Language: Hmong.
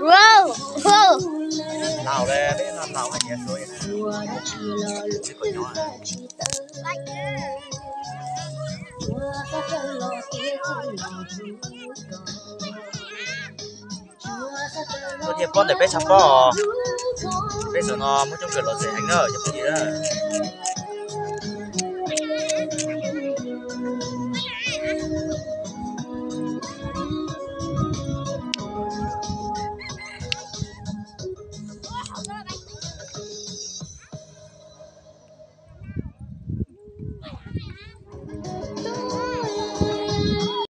Wow, wow. Laus li, peb no laus hais tias suav li na. Tsis kom nyob. Tuaj thiaj paub ntawm peb tshav pob. Peb xeem no muaj coob kawg los xeem heev na cov phooj ywg na.